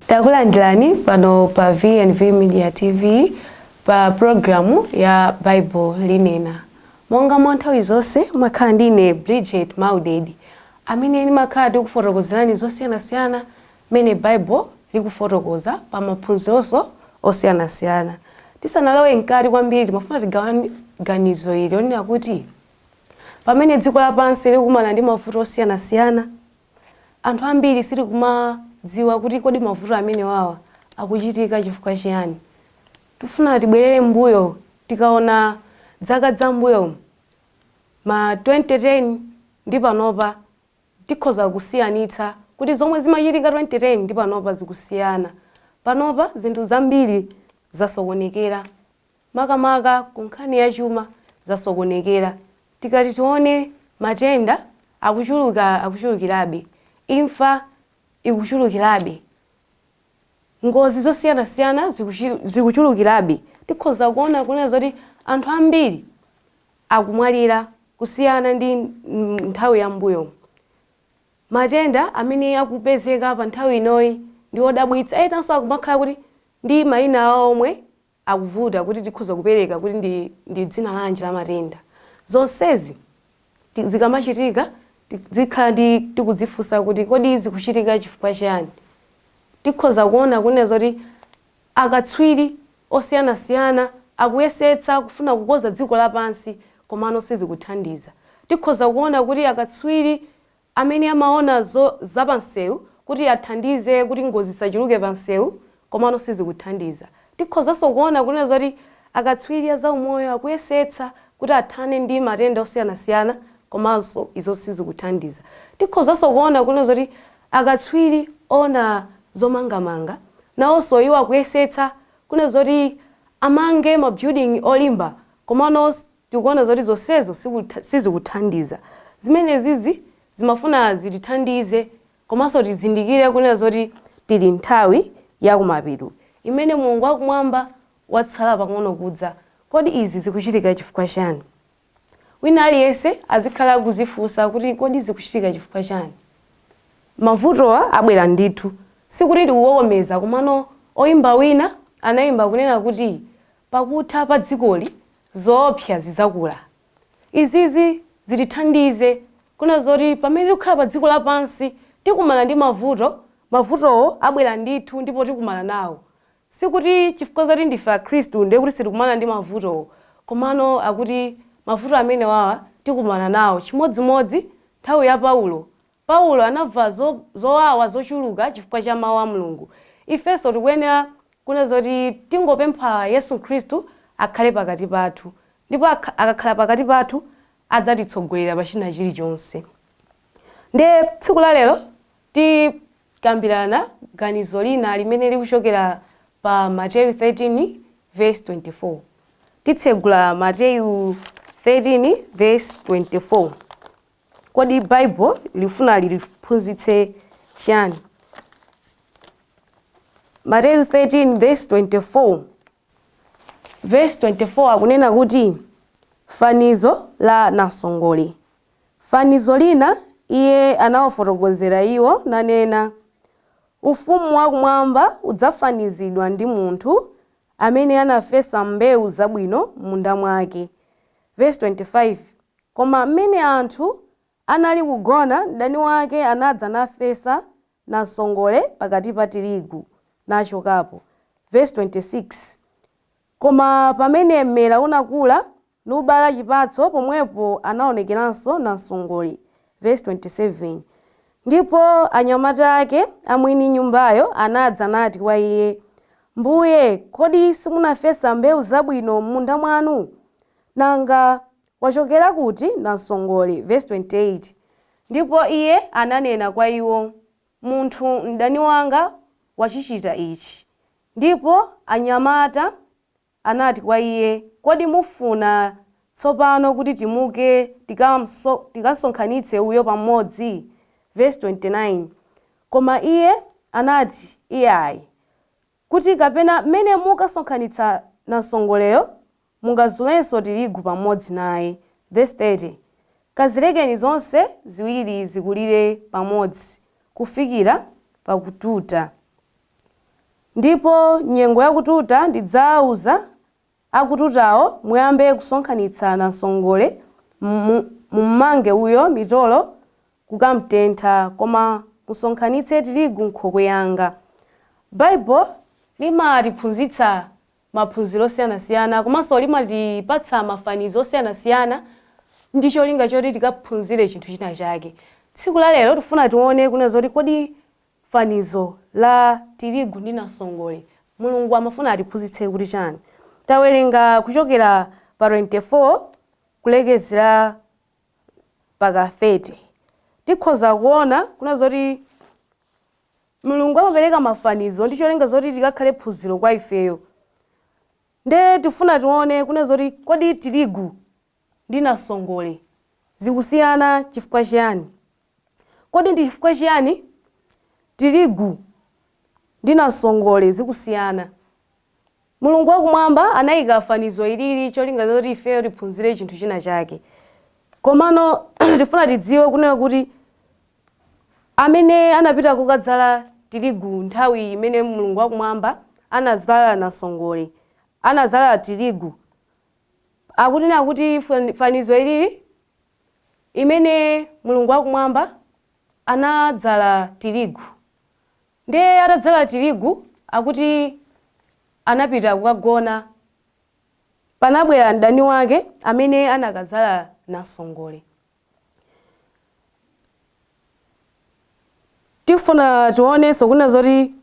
Takulandirani pano pa VNV Media TV pa programu ya Bible Linena. Monga mwa nthawi zonse, makhala ndine Bridget Maudedi amene ndimakhala ndikufotokozerani zosiyanasiyana mmene Bible likufotokoza pa maphunzironso osiyanasiyana. Tisanalowe mkati kwambiri, timafuna tigawane ganizo ili lonena kuti pamene dziko lapansi likukumana ndi mavuto osiyanasiyana, anthu ambiri sitikumadziwa kuti kodi mavuto amene wawa akuchitika chifukwa chiyani. Tifuna tibwerere mbuyo, tikaona zaka za mbuyo ma 2010 ndi panopa, tikhoza kusiyanitsa kuti zomwe zimachitika 2010 ndi panopa zikusiyana. Panopa zinthu zambiri zasokonekera, makamaka ku nkhani ya chuma zasokonekera. Tikati tione, matenda akuchuluka, akuchulukirabe, imfa ikuchulukirabe, ngozi zosiyanasiyana zikuchulukirabe. Tikhoza kuona kunena zoti anthu ambiri akumwalira kusiyana ndi nthawi ya mbuyo. Matenda amene akupezeka pa nthawi inoyi ndi odabwitsa, enanso akumakhala kuti ndi mayina awo omwe akuvuta kuti tikhoza kupereka kuti ndi dzina lanji la matenda. Zonsezi zikamachitika, zikhala ndi tikudzifunsa kuti kodi zikuchitika chifukwa chiyani? Tikhoza kuona kunena zoti akatswiri osiyanasiyana akuyesetsa kufuna kukonza dziko lapansi, komano sizikuthandiza. Tikhoza kuona kuti akatswiri amene amaona zapamsewu kuti athandize kuti ngozi zisachuluke pamsewu, komano sizikuthandiza. Tikhozanso kuona kunena zoti akatswiri azaumoyo akuyesetsa kuti athane ndi matenda osiyanasiyana, komanso izo sizikuthandiza. Tikhozanso kuona kunena zoti akatswiri ona zomangamanga nawonso iwo akuyesetsa kunena zoti amange ma building olimba, komano tikuona zoti zonsezo sizikuthandiza. Zimenezizi zimafuna zitithandize komanso tizindikire kunena zoti tili nthawi yakumapeto imene Mulungu wakumwamba watsala pang'ono kudza. Kodi izi zikuchitika chifukwa chani? Wina aliyense azikhala kuzifunsa kuti kodi zikuchitika chifukwa chani? Mavutowa abwera ndithu, sikuti ndikukokomeza, komano oyimba wina anayimba kunena kuti pakutha pa dzikoli zoopsa zidzakula. Izizi zitithandize kuna zoti pamene tikukhala pa dziko lapansi tikumana ndi mavuto. Mavutowo abwera ndithu ndipo tikumana nawo. Sikuti chifukwa zoti ndife Akhristu ndiye kuti sitikumana ndi mavutowo, komano akuti mavuto amene wawa tikumana nawo. Chimodzimodzi nthawi ya Paulo, Paulo anamva zowawa zochuluka chifukwa cha mawu a Mulungu. Ifenso tikuyenera kuna zoti tingopempha Yesu Khristu akhale pakati pathu, ndipo akakhala pakati pathu adzatitsogolera pa china chilichonse. Ndiye tsiku la lero tikambirana ganizo lina limene likuchokera pa Mateyu 13 verse 24. Titsegula Mateyu 13 verse 24. Kodi Bible lifuna liliphunzitse chiyani? Mateyu 13 verse 24. Verse 24 akunena kuti, "Fanizo la namsongole. Fanizo lina iye anawafotokozera iwo nanena, Ufumu wakumwamba udzafanizidwa ndi munthu amene anafesa mbewu zabwino m'munda mwake." Verse 25: "Koma mmene anthu anali kugona, mdani wake anadza nafesa namsongole pakati pa tirigu, nachokapo." Verse 26: "Koma pamene mmera unakula nubala chipatso, pomwepo anaonekeranso namsongole." Verse 27: "Ndipo anyamata ake amwini nyumbayo anadza nati kwa iye, Mbuye, kodi simunafesa mbewu zabwino m'munda mwanu? Nanga wachokera kuti namsongole?" Verse 28: "Ndipo iye ananena kwa iwo, Munthu mdani wanga wachichita ichi. Ndipo anyamata anati kwa iye, Kodi mufuna tsopano kuti timuke tikasonkhanitse uyo pamodzi?" Verse 29: "Koma iye anati, Iyayi, kuti kapena mmene mukasonkhanitsa namsongoleyo mungazulenso tirigu pamodzi naye." Verse 30: "Kazilekeni zonse ziwiri zikulire pamodzi kufikira pakututa." Ndipo nyengo yakututa ndidzawuza akututawo, muyambe kusonkhanitsa namsongole, mummange uyo mitolo kukamtentha, koma musonkhanitse tirigu nkhokwe yanga. Baibulo limatiphunzitsa maphunziro osiyanasiyana komanso limatipatsa mafanizo osiyanasiyana ndi cholinga choti tikaphunzire chinthu china chake. Tsiku la lero tifuna tione kuna zoti kodi fanizo la tirigu ndi namsongole Mulungu amafuna atiphunzitse kuti chani. Tawerenga kuchokera pa 24 kulekezera paka 30. Tikhoza kuona kuna zoti Mulungu amapereka mafanizo ndi cholinga zoti tikakhale phunziro kwa ifeyo. Nde tifuna tione kuna zoti kodi tirigu ndi namsongole zikusiyana chifukwa chiyani? Kodi ndi chifukwa chiyani tirigu ndi namsongole zikusiyana? Mulungu wakumwamba anayika fanizo ilili cholinga zoti ifeyo tiphunzire chinthu china chake. Komano tifuna tidziwe kunena kuti amene anapita kukadzala tirigu nthawi imene Mulungu wakumwamba anadzala namsongole, anadzala tirigu, akutinena kuti fanizo ilili imene Mulungu wakumwamba anadzala tirigu. Ndiye atadzala tirigu akuti anapita kukagona, panabwera mdani wake amene anakadzala namsongole. Tifuna tionenso kunena zoti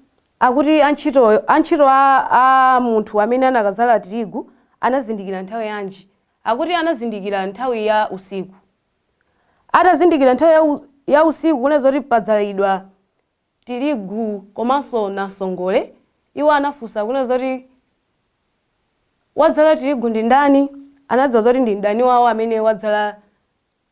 akuti antchito a munthu amene anakadzala tirigu anazindikira nthawi yanji? Akuti anazindikira nthawi ya usiku. Atazindikira nthawi ya usiku kunena zoti padzalidwa tirigu komanso namsongole, iwo anafunsa kunena zoti wadzala tirigu ndi ndani? Anadziwa zoti ndi mdani wawo amene wadzala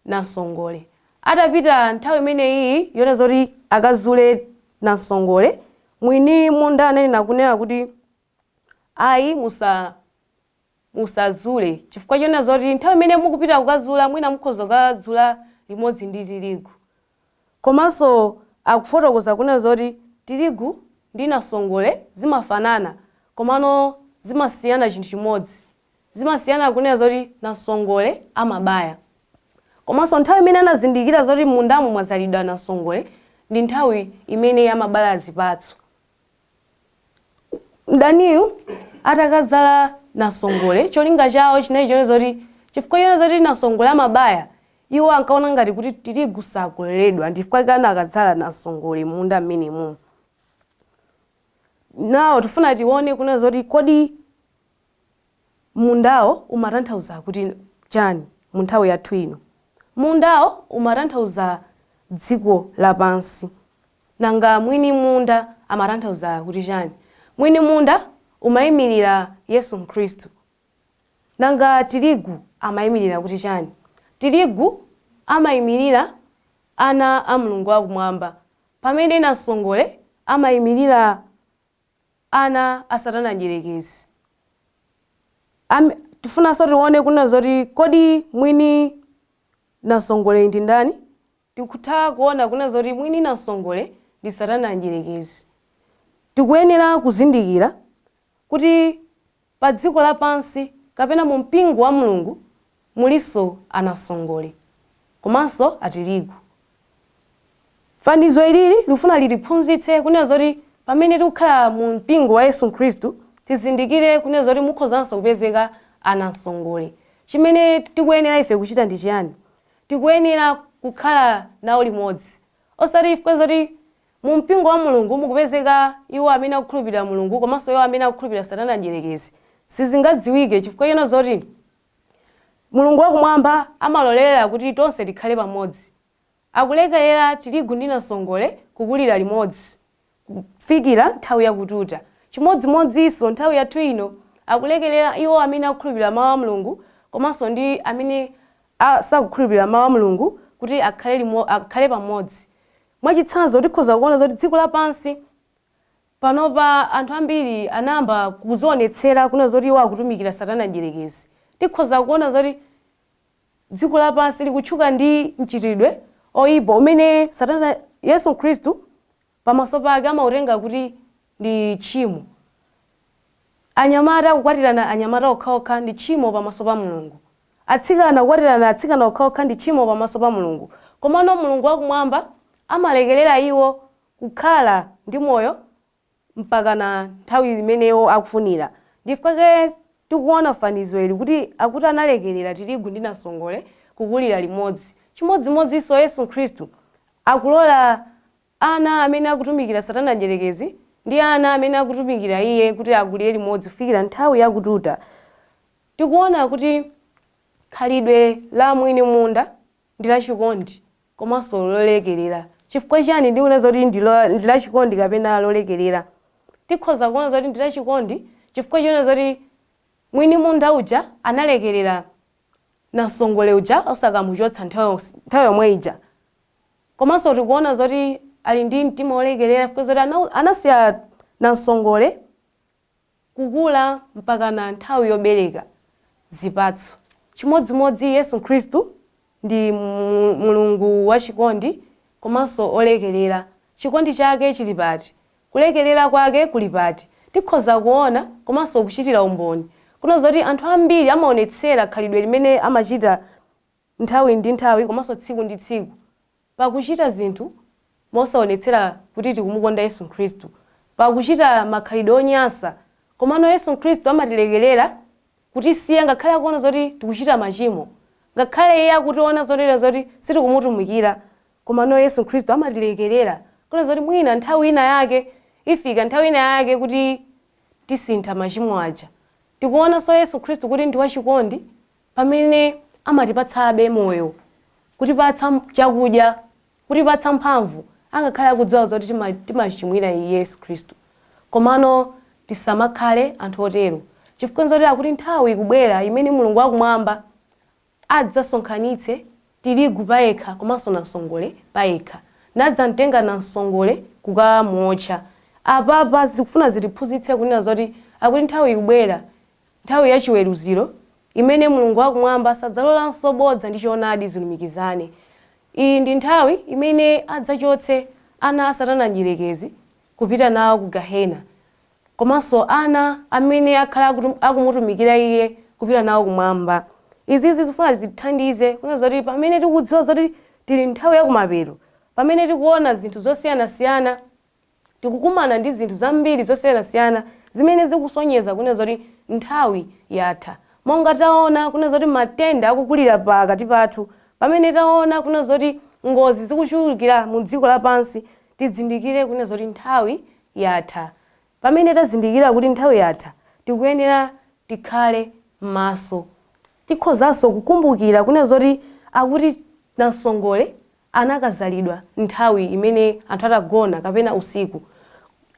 namsongole. Atapita nthawi imeneyi yonena zoti akazule namsongole, mwini munda ananena kunena kuti ayi, musazule, chifukwa chonena zoti nthawi imene mukupita kukazula mwina mukhoza kukazula limodzi ndi tirigu. Komanso akufotokoza kunena zoti tirigu ndi namsongole zimafanana, komano zimasiyana chinthu chimodzi. Zimasiyana kunena zoti namsongole amabaya. Komanso nthawi imene anazindikira zoti mundamo mwazalidwa namsongole ndi nthawi imene amabala zipatso. Mdaniyu atakadzala namsongole, cholinga chawo chinali chonena zoti chifukwa chonena zoti namsongole amabaya, iwo ankaona ngati kuti tirigu sakololedwa, ndi chifukwa chake anakadzala namsongole m'munda mmenemo. Nawo tifuna tione kunena zoti kodi mundawo umatanthauza kuti chani mu nthawi yathu ino. Mundawo umatanthauza dziko lapansi. Nanga mwini munda amatanthauza kuti chani? Mwini munda umayimirira Yesu Khristu. Nanga tirigu amayimirira kuti chani? Tirigu amayimirira ana a Mulungu wakumwamba, pamene namsongole amayimirira ana a Satana mdierekezi. Tifunanso tione kunena zoti kodi mwini namsongole ndi ndani? Tikutha kuona kunena zoti mwini namsongole ndi Satana mdierekezi. Tikuyenera kuzindikira kuti pa dziko lapansi kapena mu mpingo wa Mulungu mulinso anamsongole komanso atirigu. Fanizo ilili likufuna litiphunzitse kunena zoti pamene tikukhala mu mpingo wa Yesu Khristu tizindikire kunena zoti mukhozanso kupezeka anamsongole. Chimene tikuyenera ife kuchita ndi chiyani? Tikuyenera kukhala nawo limodzi. Osati chifukwa zoti mu mpingo wa Mulungu mukupezeka iwo amene akukhulupirira Mulungu komanso iwo amene akukhulupirira Satana mdierekezi. Sizingadziwike chifukwa chonena zoti Mulungu wakumwamba amalolera kuti tonse tikhale pamodzi. Akulekerera tirigu ndi namsongole kukulira limodzi kufikira nthawi yakututa. Chimodzimodzinso nthawi yathu ino, akulekerera iwo amene akukhulupirira Mawu a Mulungu komanso ndi amene sakukhulupirira Mawu a Mulungu kuti akhale pamodzi. Mwachitsanzo, tikhoza kuona zoti dziko lapansi panopa anthu ambiri anayamba kuzionetsera kunena zoti iwo akutumikira Satana mdierekezi. Tikhoza kuona zoti dziko lapansi likutchuka ndi mchitidwe oyipa umene Satana, Yesu Khristu pamaso pake amautenga kuti ndi tchimo. Anyamata kukwatirana anyamata okhaokha ndi tchimo pamaso pa Mulungu. Atsikana kukwatirana atsikana okhaokha ndi tchimo pamaso pa Mulungu. Komano Mulungu wakumwamba amalekerera iwo kukhala ndi moyo mpakana nthawi imeneyo akufunira. Ndifukwa tikuona fanizo ili kuti akuti analekerera tirigu ndi namsongole kukulira limodzi. Chimodzimodzinso Yesu Khristu akulola ana amene akutumikira Satana Mdierekezi ndi ana amene akutumikira iye kuti akulire limodzi kufikira nthawi yakututa. Tikuona kuti khalidwe la mwini munda ndi lachikondi komanso lolekerera. Chifukwa chani ndikuona zoti ndi lachikondi kapena lolekerera? Tikhoza kuona zoti ndi lachikondi chifukwa chiona zoti mwini munda uja analekerera namsongole uja osakamuchotsa nthawi yomwe ija. Komanso tikuona zoti ali ndi mtima wolekerera chifukwa zoti anasiya namsongole kukula mpakana nthawi yobereka zipatso. Chimodzimodzi Yesu Khristu ndi Mulungu wachikondi komanso olekerera. Chikondi chake chili pati? Kulekerera kwake kuli pati? Tikhoza kuona komanso kuchitira umboni kuna zoti anthu ambiri amaonetsera khalidwe limene amachita nthawi ndi nthawi komanso tsiku ndi tsiku pakuchita zinthu mosaonetsera kuti tikumukonda Yesu Khristu, pakuchita makhalidwe onyansa. Komano Yesu Khristu amatilekerera kutisiya ngakhale akuona zoti tikuchita machimo, ngakhale iye akutiona zonena zoti sitikumutumikira. Komano Yesu Khristu amatilekerera kuna zoti mwina nthawi ina yake ifika, nthawi ina yake kuti tisintha machimo aja. Tikuonanso Yesu Khristu kuti ndi wachikondi pamene amatipatsabe moyo, kutipatsa chakudya, kutipatsa mphamvu, angakhale akudziwa zoti timachimwira Yesu Khristu. Komano tisamakhale anthu otero, chifukwa zoti akuti nthawi ikubwera imene Mulungu wakumwamba adzasonkhanitse tirigu payekha komanso namsongole payekha, nadzamtenga namsongole kukamuotcha. Apapa zikufuna zitiphunzitse kunena zoti akuti nthawi ikubwera, nthawi yachiweruziro imene Mulungu wakumwamba sadzalolanso bodza ndi choonadi zilumikizane. Iyi ndi nthawi imene adzachotse ana a Satana Mdierekezi kupita nawo ku gahena, komanso ana amene akhala akumutumikira iye kupita nawo kumwamba. Izizi zifuna zitithandize kunena zoti pamene tikudziwa zoti tili nthawi yakumapeto, pamene tikuona zinthu zosiyanasiyana, tikukumana ndi zinthu zambiri zosiyanasiyana zimene zikusonyeza kunena zoti nthawi yatha. Monga taona kunena zoti matenda akukulira pakati pathu, pamene taona kunena zoti ngozi zikuchulukira mu dziko lapansi, tizindikire kunena zoti nthawi yatha. Pamene tazindikira kuti nthawi yatha, tikuyenera tikhale m'maso. Tikhozanso kukumbukira kunena zoti akuti namsongole anakazalidwa nthawi imene anthu atagona kapena usiku.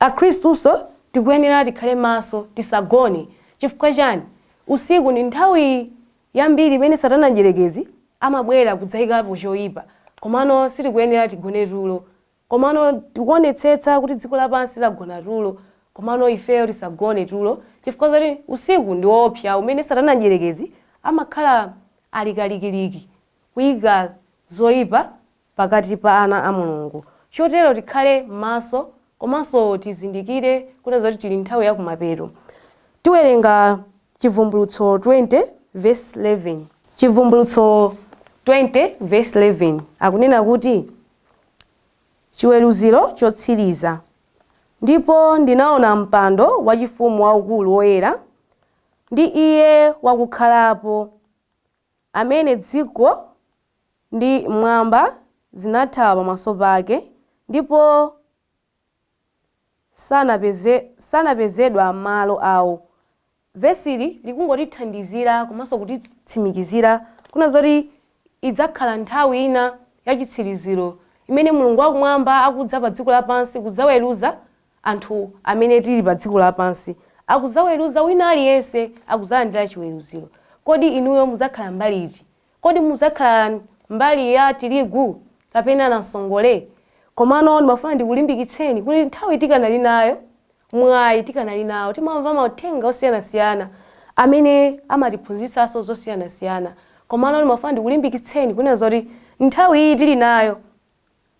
Akhristunso tikuyenera tikhale maso, tisagone. Chifukwa chani? Usiku ndi nthawi yambiri imene Satana Mdierekezi amabwera kudzayikapo choyipa. Komano sitikuyenera tigone tulo. Komano tikuonetsetsa kuti dziko lapansi lagona tulo, komano ifeyo tisagone tulo, chifukwa zoti usiku ndi woopsa umene Satana Mdierekezi amakhala ali kalikiliki kuyika zoyipa pakati pa ana a Mulungu. Chotero tikhale m'maso komanso tizindikire kunena zoti tili nthawi yakumapeto. Tiwerenga Chivumbulutso 20 verse 11. Chivumbulutso 20 verse 11 akunena kuti chiweruziro chotsiriza. Ndipo ndinaona mpando wachifumu waukulu woyera, ndi iye wakukhalapo, amene dziko ndi mmwamba zinathawa pamaso pake, ndipo sanapezedwa malo awo. Vesili likungotithandizira komanso kutitsimikizira kuna zoti idzakhala nthawi ina yachitsiriziro imene Mulungu wakumwamba akudza pa dziko lapansi kudzaweruza anthu amene tili pa dziko lapansi. Akudzaweruza wina aliyense, akudzalandira chiweruziro. Kodi inuyo mudzakhala mbali iti? Kodi mudzakhala mbali ya tirigu kapena namsongole? Komano ndimafuna ndikulimbikitseni kuti nthawi tikanali nayo, mwayi tikanali nawo, timamva mauthenga osiyanasiyana amene amatiphunzitsanso zosiyanasiyana. Komano ndimafuna ndikulimbikitseni kunena zoti nthawi iyi tili nayo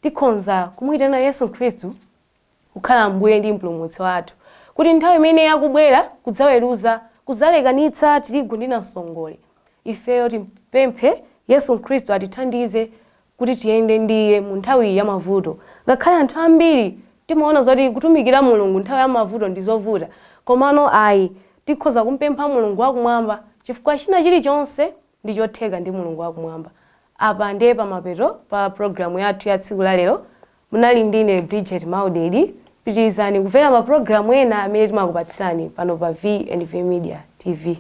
tikhonza kumuyitana Yesu Khristu kukhala Ambuye ndi Mpulumutsi wathu. Kuti nthawi imene yakubwera kudzaweruza, kudzalekanitsa tirigu ndi namsongole, ifeyo timpemphe Yesu Khristu atithandize kuti tiyende ndi Iye mu nthawi ya mavuto. Ngakhale anthu ambiri timaona zoti kutumikira Mulungu nthawi ya mavuto ndi zovuta, komano ayi, tikhoza kumpempha Mulungu wakumwamba, chifukwa china chilichonse ndi chotheka ndi Mulungu wakumwamba. Apa ndiye pamapeto pa programu yathu ya tsiku la lero. Munali ndine Bridget Maudedi. Pitirizani kumvera mapulogalamu ena amene timakupatsirani pano pa VNV Media TV.